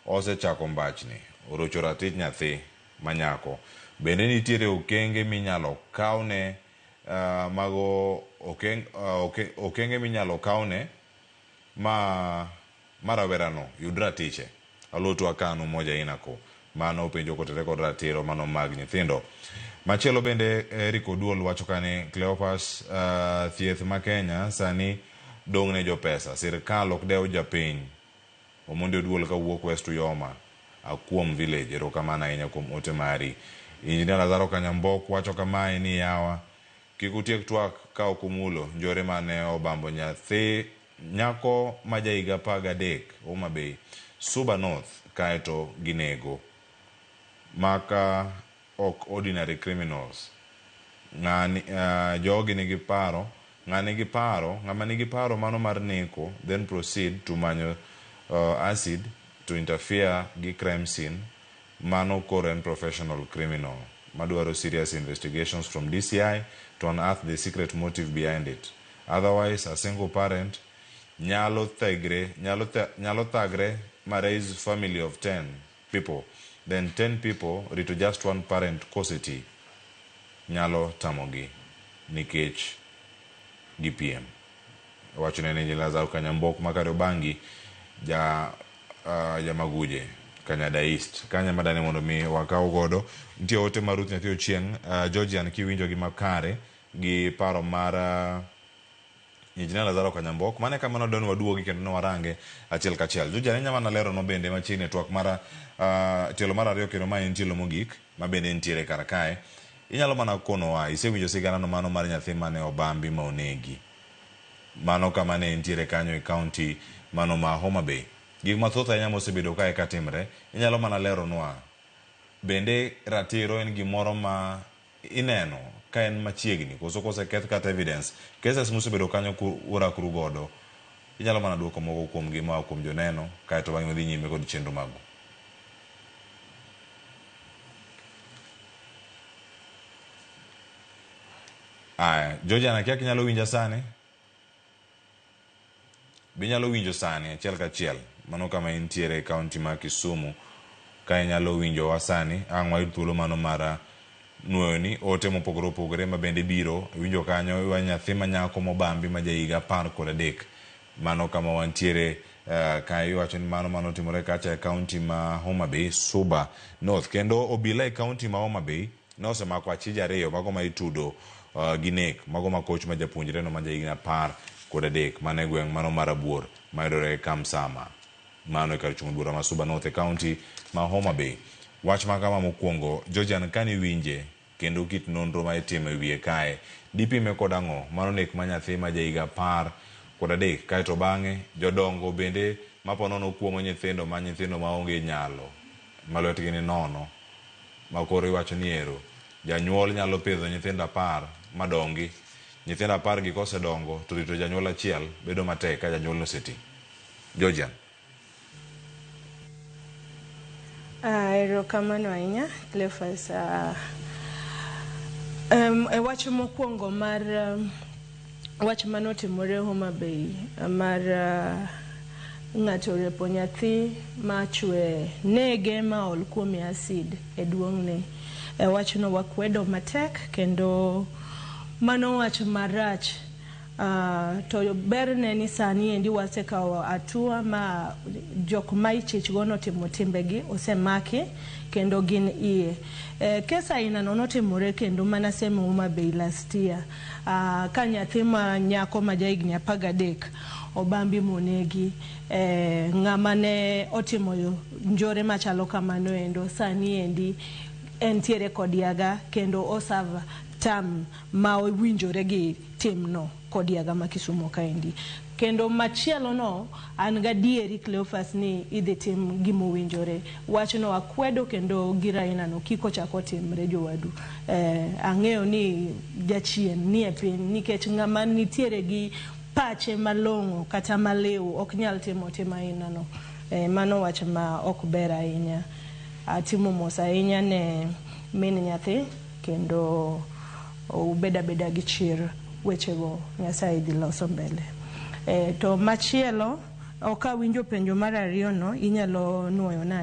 osechako mbachni, orocho ratich nyathi manyako. Bende nitiere okenge minyalo kawne mago okenge minyalo kawne ma rawerano yud ratiche. Alotwa kanu moja inako. Mano penjo kotere kod ratiro mano mag nyithindo. Machielo bende Eric Oduol wacho kani Cleophas thieth ma Kenya sani dong' ne jopesa. Sirkal ok dew japiny. Omondi Oduol kawuok West Uyoma, Akuom Village. Erokamano ahinya kuom ote mari. Engineer Lazaro Kanyambok wacho kamae ni yawa kik utiek twak ka ok umulo njore mane obambo nyathi nyako ma jahiga 13 Homa Bay, Suba North kaeto ginego. Maka ok ordinary criminals. Ng'ani jogi nigi paro, ng'a nigi paro, ng'ama nigi paro mano mar neko then proceed to manyo acid to interfere gi crime scene mano koro en professional criminal madwaro serious investigations from DCI to unearth the secret motive behind it. Otherwise a single parent nyalo thegre nyalo nyalo thagre ma raise family of 10 people then 10 people rito just one parent koseti nyalo tamogi nikech gipiem. Wachone ni Lazaro Kanyambok ma Kariobangi ja Jamaguje Kanyada East. Kanya madani mondo mi wakaw godo. Nitie ote mar Ruth Nyathi Ochieng', Georgian kiwinjo gi makare gi paro mar Injinia Lazaro Kanyambok. Mane kama nodon waduogi kendo ne warange achiel kachiel. Georgian inya mana lero no bende machiegni e twak mar tielo mar ariyo kendo ma en tielo mogik ma bende nitiere kar kae. Inyalo mana konowa, isewinjo sigana no mano mar nyathi mane obambi ma onegi. Mano kama ne entiere kanyo e county mano ma Homa Bay. Gik mathoth ahinya mosebedo kae katimre, inyalo mana leronwa. Bende ratiro en gimoro ma ineno ka en machiegni koso koseketh kata evidence cases mosebedo kanyo urakru godo inyalo mana duoko moko kuomgi moa kuom joneno kaeto bang'e udhi nyime kod chenro magu. Aya, Georgiana akia kinyalo winja sani? Be inyalo winjo sani achiel kachiel? Mano kama intiere e kaunti ma Kisumu. Ka inyalo winjowa sani, ang' wayud thuolo mano mar nuoyoni ote mopogore opogore ma bende biro. Iwinjo kanyo iwacho nyathi ma nyako mobambi ma jahiga 13. Mano kama wantiere ka iwacho ni mano mano otimore kacha e kaunti ma Homa Bay, Suba North. Kendo obila e kaunti ma Homa Bay ne osemako achije ariyo mago ma itudo gi nek mago ma koch ma japuonjre no ma jahigni 13 mane e gweng' mano mar Abuor mayudore Kamsama. Mano e kar chung' bura ma Suba North e kaunti ma Homa Bay. Wach ma kama mokwongo, Georgian kane iwinje kendo kit nonro ma itimo e wiye kae, dipime kod ang'o? Mano nek ma nyathi ma jahiga 13 kaeto bang'e jodongo bende ma ponono kuong'o nyithindo ma nyithindo maonge nyalo ma lwetgi ni nono ma koro iwacho ni ero janyuol nyalo pidho nyithindo 10 madongi. Nyithindo 10 gi kosedongo to rito janyuol achiel bedo matek ka janyuol noseti. Georgian. Erokamano ahinya Cleophas. E wach mokwongo mar wach manotimore Homa Bay mar ng'ato repo nyathi ma chwe nege ma ol kuome acid e duong'ne. E wachno wakwedo matek kendo mano wach marach. To berne ni sani endi wasekawo hatua ma jok ma ichich go notimo timbegi osemaki kendo gin iye. Kes aina no notimore kendo mana same Homa Bay last year ka nyathi ma nyako ma jahigni 13 obambi monegi. Ng'ama ne otimo njore machalo kamano endo sani endi entiere kod yaga kendo oserve term ma owinjore gi timno kod yaga ma Kisumu kaendi. Kendo machielo no an gadieri Cleophas ni idhi tim gimowinjore. Wachno akwedo kendo gir aina no kik ochak otimre jowadu. Ang'eyo ni jachien nie piny nikech ng'ama nitiere gi pache malong'o kata maliw ok nyal timo tim aina no. Mano wach ma ok ber ahinya. Atimo mos ahinya ne min nyathi kendo ubed abeda gi chir wechego Nyasaye dhi loso mbele. To machielo Ok awinjo penjo mar ariyo no, inyalo nuoyo na.